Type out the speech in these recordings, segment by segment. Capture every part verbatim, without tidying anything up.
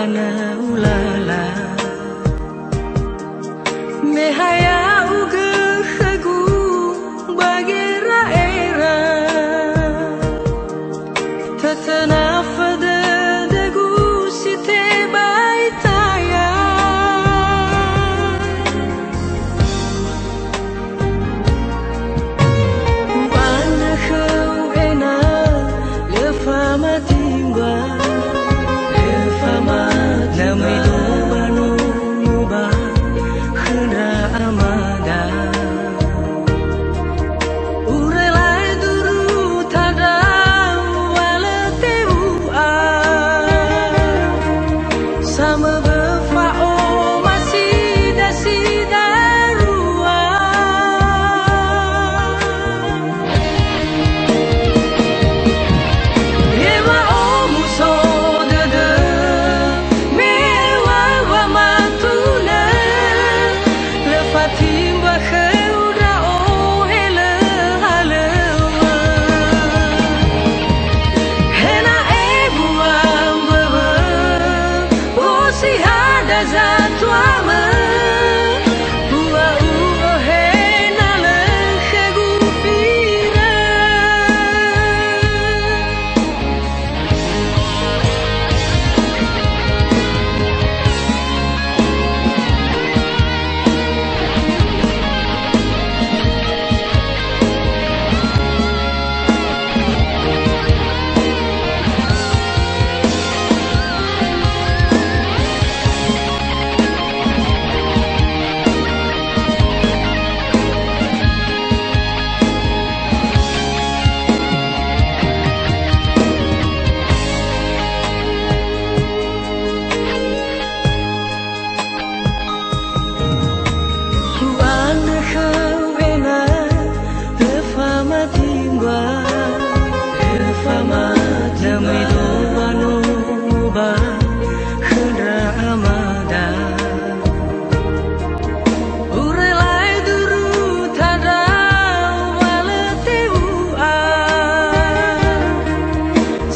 Na ulala, me ha ya'ugö khögu ba gera'era, tötönafö dödögu si tebai taya. U'andrö khöu ena'ö lö famatimba, lö famatimba. Na möi dua nono ba khö ndra amada. Urelai duru tandra wa lö tewu'a. Samöbö fa'oma sida-sida rua. Yema omuso dödö, me wa wamatuna, lö fatimba khöu ndra'o he lö halöŵö. He na ebua mböwö, Bosi hada zatuamö, u'a'u'ö he na lö khögu fira. U'andrö khöu ena'ö lö famatimba, lö famatimba. Na möi dua nono ba khö ndra amada. Urelai duru tandra wa lö tewu'a.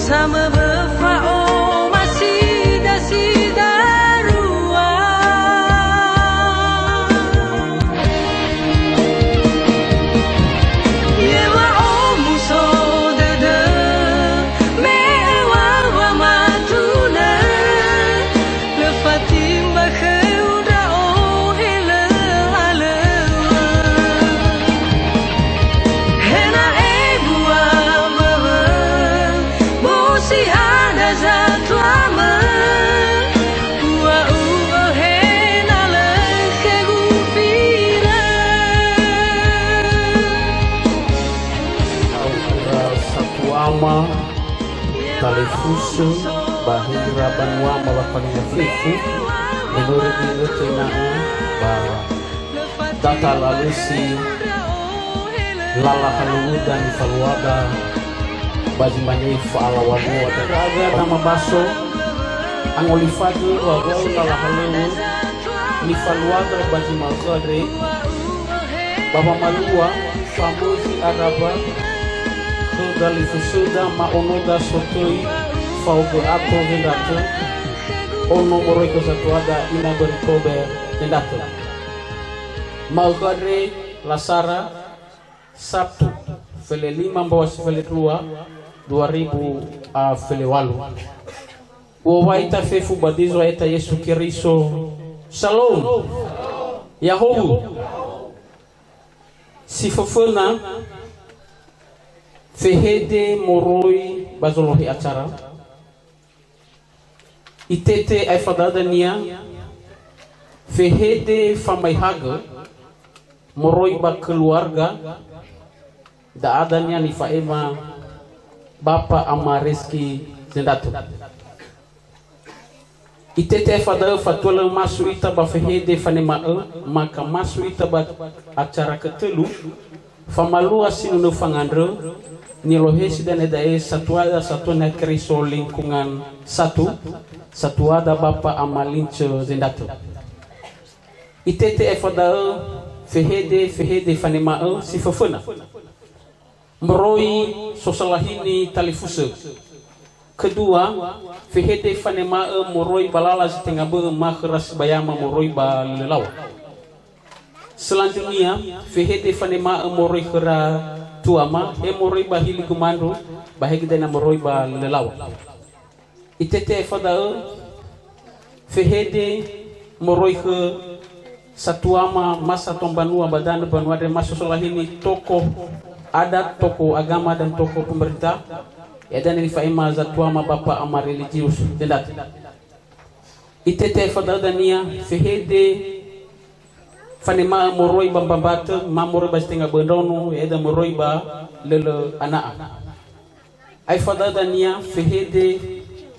Samöbö fa'oma sida-sida rua. Yema omuso dödö, me wa wamatuna, lö fatimba khöu ndra'o he lö halöŵö. He na ebua mböwö, Bosi hada zatuamö, u'a'u'ö he na lö khögu fira. Au ira satuama, talifusö, ba hindra banua malafanina fefu, menurut dinötö ena'ö, ba data lalösi lala halöŵöda nifaluada ba zi mane fa'alaŵa-lua. Ndra'aga na mabaso angolifagö wawa'ö lala halöŵö nifaluada ba zi ma'ökhö andre, ba wamalua famözi araba khö dalifusöda ma'onoda sotöi faogö ato Zendatö, ono moroi khö satuada ina böri Kobe Zendatö. Ma'ökhö andre lasara, Sabtu, fele lima mbawasi fele dua, dua ribu a fele walu. U'owai ita fefu ba zi Zo'aya ita Yesu Keriso. Salom. Ya'ahowu. Si föföna, fehede moroi ba zolohe acara. Itete aefa da'ö dania, fehede famaehagö moroi ba keluarga, da'a dania nifa'ema Bapa Ama Reski Zendatö. Itete aefa da'ö fatua lö maso ita ba fehede fanema'ö, maka maso ita ba acara ketölu, famalua sinunö fangandrö, ni'ölohesi daneda'e satuada Satuana Keriso Lingkungan Satu, satuada Bapa Ama Lincö Zendatö. Itete aefa da'ö fehede, fehede fanema'ö si föföna. Moroi sosalahini talifusö. Kedua, fehede fanema'ö moroi ba lala zi tenga bö'ö ma khöra sibayama moroi ba lölö laŵa. Selanjutnya, fehede fanema'ö moroi khöra tuama, he moroi ba hili gumandru, ba he göi dania moroi ba lölö laŵa. Itete aefa da'ö, fehede moroi khö satuama ma satua mbanua ba danö mbanua andre ma so solahini tokoh adat, tokoh agama, dan tokoh pemerintah. Ya'ia dania nifa'ema zatuama bapa ama religius Zendata. Itete aefa da'ö dania fehede fanema'ö moroi ba mbambatö, ma moroi ba zi tenga bö'ö ndraono, ya'ia da'ö moroi ba lölö ana'a. Aefa da'ö dania fehede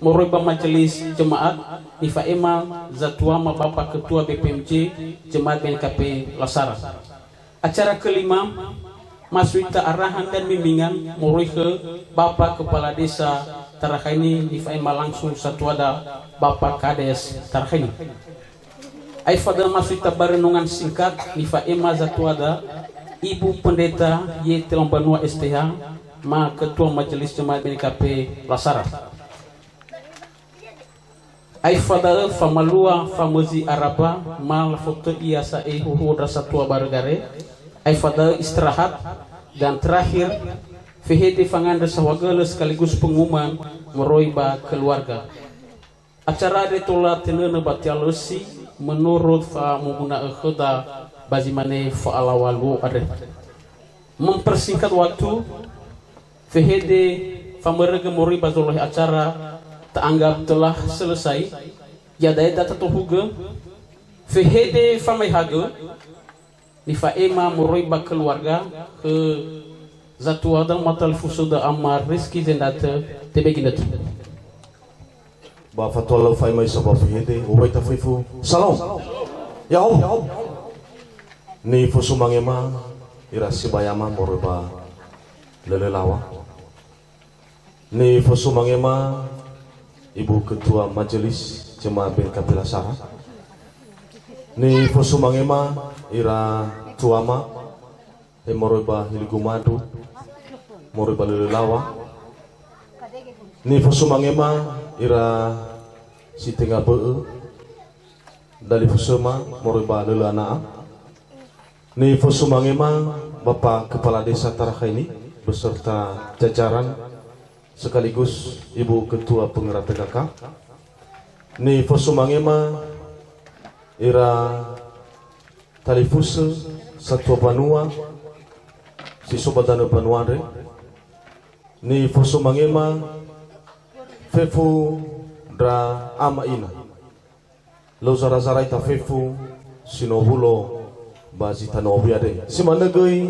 moroi ba majelis jemaat, nifa'ema zatuama bapa ketua B P M J jemaat B N K P Lasara. Acara kelima, ma so ita arahan dan bimbingan moroi khö Bapa Kepala Desa Tarakhaini, nifa'ema langsung satuada Bapa Kades Tarakhaini. Aefa da'ö ma so ita ba renungan singkat, nifa'ema zatuada Ibu Pendeta Y T Lombanua S T H, ma Ketua Majelis Jemaat B N K P Lasara. Aefa da'ö famalua famözi araba, ma lafotöi ia sa'ae huhuo ndra satua barö gare. Aefa da'ö istirahat, dan terakhir, fehede fangandrö saohagölö sekaligus pengumuman moroi ba keluarga. Acara andre tola tenönö ba tealösi, menurut fa'amomuna'ö khöda ba zi mane fa'alaŵa luo andre. Mempersingkat waktu, fehede famörögö moroi ba zolohe acara ta'anggap telah selesai, ya'ia da'e datohugö, fehede famaehagö, nifa'ema moroi ba keluarga khö zatuada ma talifusöda Ama Rizky Zendata, tebe ginötö. Ba fatua lau fa'ema isa ba fehede, ubaita fefu. Salom. Ya'ahowu. Nifosumangema ira sibayama moroi ba lölö laŵa. Nifosumangema Ibu Ketua Majelis Jemaat B N K P Lasara. Nifosumangema ira tuama, he moroi ba hili gumandru, moroi ba lölö laŵa. Nifosumangema ira si tenga bö'ö, dalifusöma moroi ba lölö ana'a. Nifosumangema Bapa Kepala Desa Tarakhaini beserta jajaran sekaligus Ibu Ketua Penggerak P K K. Nifosumangema ira talifusö satua banua si so ba danö banua andre. Nifosumangema fefu ndra ama ina. Lö zara-zara ita fefu si no owulo ba zi tanö awui andre. Si manö göi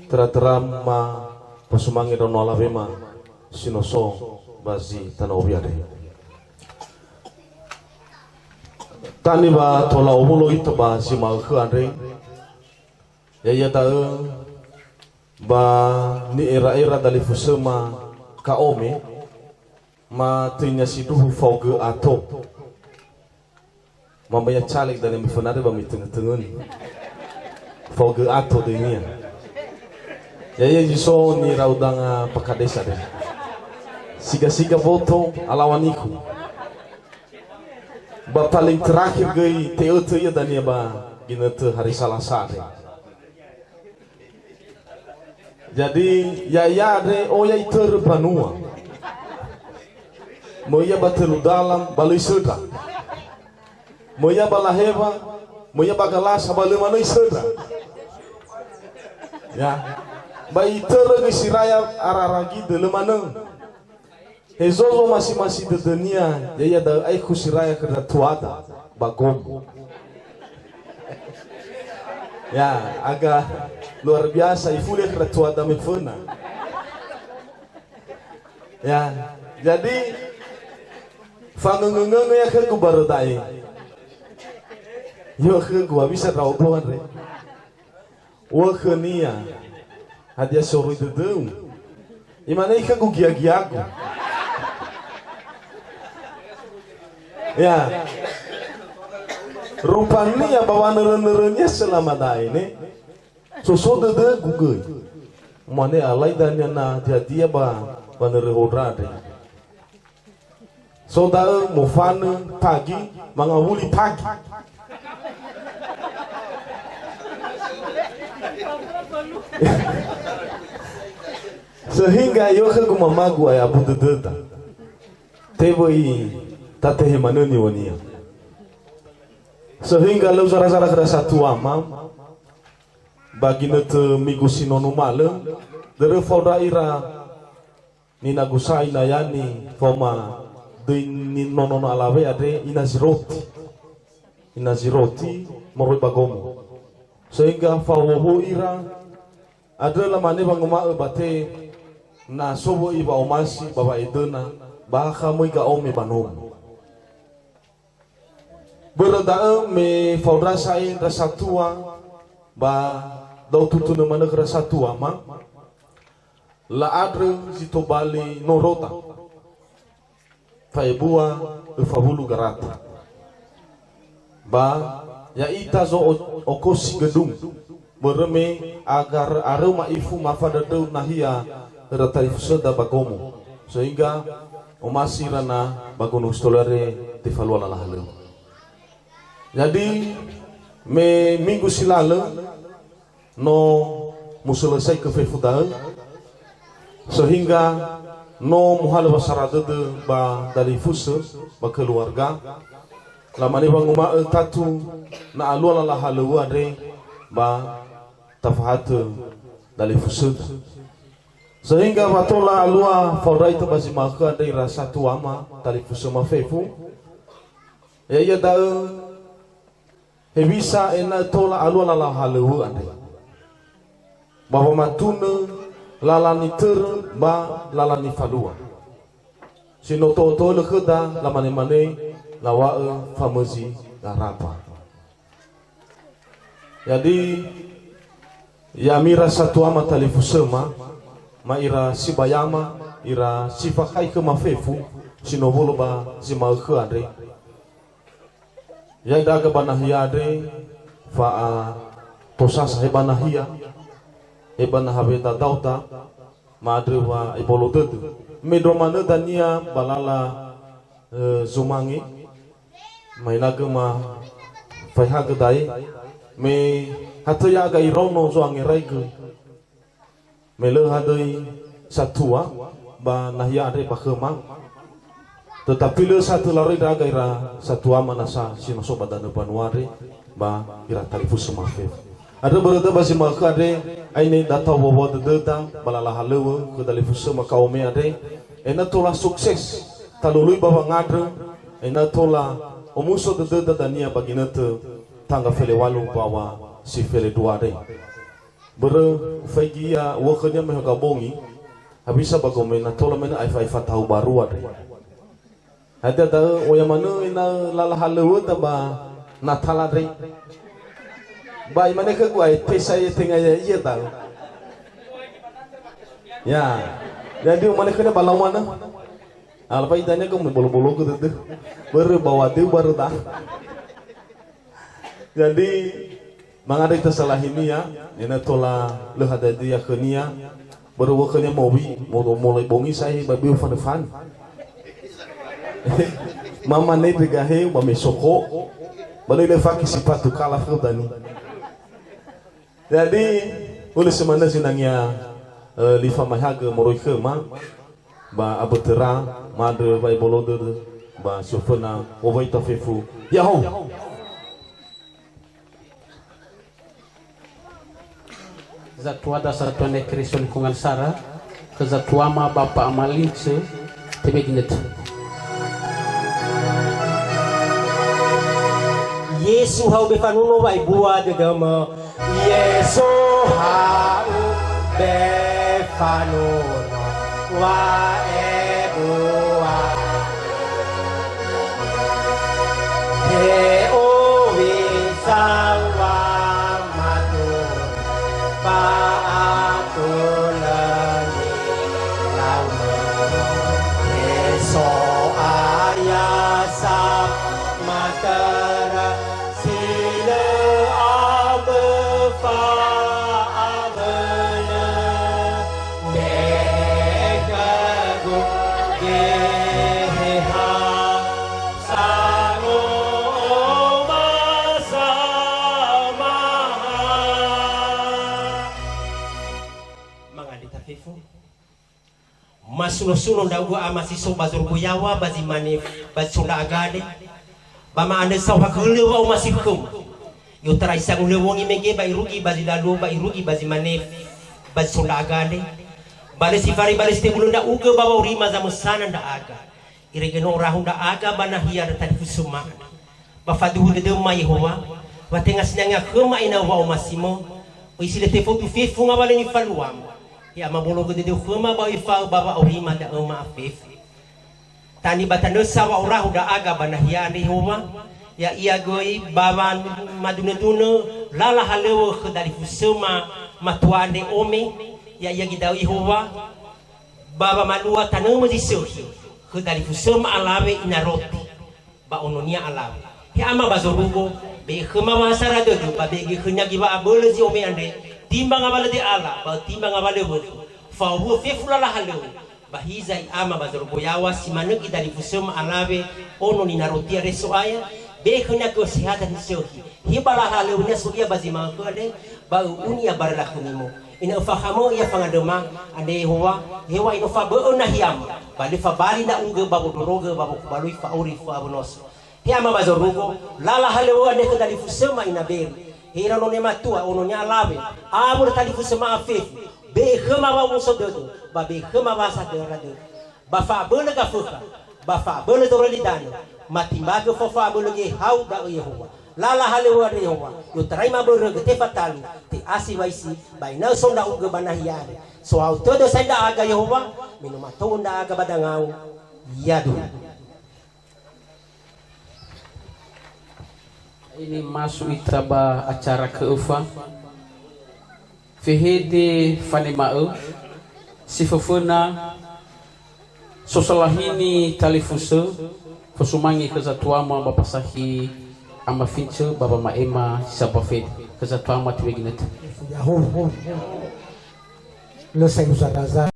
töra-töra ma fosumange ndraono alawema si no so ba zi tanö awui andre. Tane ba tola owulo ita ba zi ma'ökhö andre. Ya'ia da'ö ba ni'era-era dalifusöma Kaome, ma töinia sindruhu faogö ato. Mamaya caleg dania miföna andre ba mitönö-töngöni. Faogö ato döinia. Ya'ia zi so nirau danga pakadesa andre. Siga-siga boto alaŵa niku. Ba paling terakhir göi te'ötö ia dania ba ginötö hari Salasa andre. Jadi, ya'ia andre oya itörö mbanua. Möi ia ba Tölu Dalam, ba lö isöndra. Möi ia ba Lahewa, möi ia ba Galasa, ba lö manö isöndra. Ya. Ba itörö göi Siraya ara-ara gidö, lö manö. Hezo zomasi-masi dödönia, ya'ia da'ö aekhu Siraya khö ndra tuada ba Gomo. Ya, aga luar biasa, ifuli khö ndra tuada miföna. Ya, jadi fangöngöngöngö ia khögu barö da'e. Ya'ia khögu, hewisa ndra'odo andre. Uŵa'ö khönia, "Hadia soroi dödöu?" Imane khögu gia-giagu. Ya. Rupania ba wanörö-nörönia selama da'e, ne? So-so dödögu göi. Mane alai dania na hadia-hadia ba wanörö hondra andre. So da'ö mofanö pagi, mangawuli pagi. Sehingga iŵa'ö khögu mamagu, ae abu dödöda. Tewö'i tatehe manö niŵa'önia. Sehingga lö zara-zara khöra satuama, ba ginötö migu si no numalö, dörö faondra ira ninagu sa'i na yani faoma döi ni-, nono alawe andre ina zi roti. Ina zi roti moroi ba gomo. Sehingga fahuhuo ira, andrö lamane wanguma'ö ba te na so wö'i wa'omasi ba wa'edöna, ba akha möi ga'ome ba nomo. Börö da'ö me faondra sa'ae ndra satua ba da'ö tutunu manö khöra satuama, la'andrö zi tobali norota. Fa'ebua öfa wulu garata. Ba ya'ita zo'o-, okosi gedung. Börö me agar aröu ma'ifu mafandröndröu nahia ira talifusöda ba gomo. Sehingga omasi ira na ba Gunungsitoli andre tefalua lala halöŵö. Jadi, me minggu si lalö, no muselesaikö fefu da'ö, sehingga no muhalö wasara dödö ba dalifusö ba keluarga. Lamane wanguma'ö tatu na alua lala halöŵö andre ba tafahatö dalifusöda. Sehingga wa tola alua faondraitö ba zi ma'ökhö andre ira satuama talifusöma fefu. Ya'ia da'ö hewisa ena'ö tola alua lala halöŵö andre. Ba wamatunö lala nitörö ba lala nifalua. Si no to'oto'ölö khöda lamane-mane lawa'ö famözi garapa. Jadi, ya'ami ira satuama talifusöma, ma ira sibayama, ira si fakhai khöma fefu, si no wulu ba zi ma'ökhö andre. Ya'e ndra'aga ba nahia andre, fa'a tosasa he ba nahia, he ba naha weda daoda, ma'andrö wa ebolo dödö. Mendrua manö dania ba lala, eh, zumange, maenagö ma faehagö da'e, me hatö ya'aga iraono zo'angeraigö. Me lö hadöi satua ba nahia andre ba khöma. Tetapi lö satö laröi ndra'aga ira satuama nasa si no so ba danö banua andre ba ira talifusöma fefu. Andrö börö da'ö ba zi ma'ökhö andre, aine datao wowo dödöda ba lala halöŵö khö dalifusöma kaome andre, ena'ö tola sukses, talului ba wangandrö, ena'ö tola omuso dödöda dania ba ginötö tangga felewalu mbaŵa si felendrua andre. Börö ufaigi ia u'ökhönia me haga bongi, hewisa ba gome na tola me na aefa-aefa tahu barua andre. Hadia da'ö oya manö ena'ö lala halöŵöda ba Natala andre. Ba imane khögu ae tesa ye tenga ya'ia da'ö. Ya, jadi umane khönia ba lau manö. Alfai dania gome bolo-bologö dödö. Börö ba wadeu barö da. Jadi, mangandrö ita salahinia, ena'ö tola lö hadia-dia khönia, börö u'ökhönia mowi, mo-, mulai bongi sa'ae ba beu fanö-fanö. Mamane dögaheu ba me soko, ba lö lefaki sipatu kala khö dani. Jadi, hulö si manö zinangea, eh, li famaehagö moroi khöma, ba abötöra, ma'andrö wa'ebolo dödö, ba si oföna wowai ita fefu. Ya'ahowu. Zatuada Satuan Eklesia Lingkungan Sara, khö zatuama Bapa Ama Lingsö, tebe ginötö. Yesu ha'u be fanuno wa'ebua dödömö. Yesu ha'u be fanuno wa'ebua. He owi sawamatua fa'atulö nilau. He So'aya sa matörö si lö abö fa'abölö. Be'e khögu Masuno-suno ndra'ugö ama si so ba zorugo yaŵa ba zi mane ba zi so ndra'aga andre. Ba ma'andrö saohagölö wa'omasi khöma. I'otarai sangulö wongi mege ba irugi ba zi lalu ba irugi ba zi mane ba zi so ndra'aga andre. Ba lö si fari ba lö si tebulö ndra'ugö ba wa'aurima zamösana ndra'aga. Irege no rahu ndra'aga ba nahia ndra talifusöma andre. Ba faduhu dödöma Yehowa, wa tenga sinangea khöma ena'ö wa'omasimö, öi si lö tefodu fefu ngawalö nifaluamö. He Ama bologö dödöu khöma ba öi fa'ö ba wa'aurima da'ö ma'afefu. Tani ba tanösa wa'orahu ndra'aga ba nahia andre Yehowa, ya'ia göi ba wamadunödunö lala halöŵö khö dalifusöma matua andre ome, ya'ia göi da'ö Yehowa, ba wamalua tanömö zi sökhi khö dalifusöma alawe ina Roti ba ononia alawe. He Ama ba zorugo, be'e khöma wa'asara dödö, ba be'e göi khönia göi wa'abölö zi ome andre, timba ngawalö de'ala, ba timba ngawalö wökhö, fao wü'ö fefu lala halöŵö, ba hiza i Ama ba zorugo yaŵa si manö göi dalifusöma alawe ono nina Roti andre So'aya, be'e khönia göi kesehatan zi sökhi. He ba lala halöŵönia so ia ba zi ma'ökhö andre, ba ö'unia baröla khömi mo. Ena'ö fakhamö'ö ia fangandröma andre Yehowa, Yehowa ino fabö'ö nahiama, ba lö fabali ndra'ugö ba wondrorogö ba wokubalui fa'auri fa'awönoso. He Ama ba zorugo, lala halöŵö andre khö dalifusöma ina Beri. He ira nonia matua, ononia alawe, awö ndra talifusöma afefu, be'e khöma wa'omuso dödö, ba be'e khöma wa'asara dödö. Ba fa'abölö Gafökha, ba fa'abölö Dorölidanö, matimbagö fao fa'abölö göi hau da'ö Yehowa. Lala halöŵö andre Yehowa, i'otarai mabörögö tefatalu, te'asi waisi, ba ena'ö so ndra'ugö ba nahia andre. Sohahau tödö sai ndra'aga Yehowa, me no matou'ö ndra'aga ba dangau. Yaduhu. Ini masuk ita ba acara ke'öfa. Fehede fanema'ö, si föföna, sosalahini talifusö, fosumange khö zatuama ba pasakhi Ama Fincö ba wama'ema si sambua fede. Khö zatuama tiwege ginötö. Ya'ahowu. Lö sa'usa daza.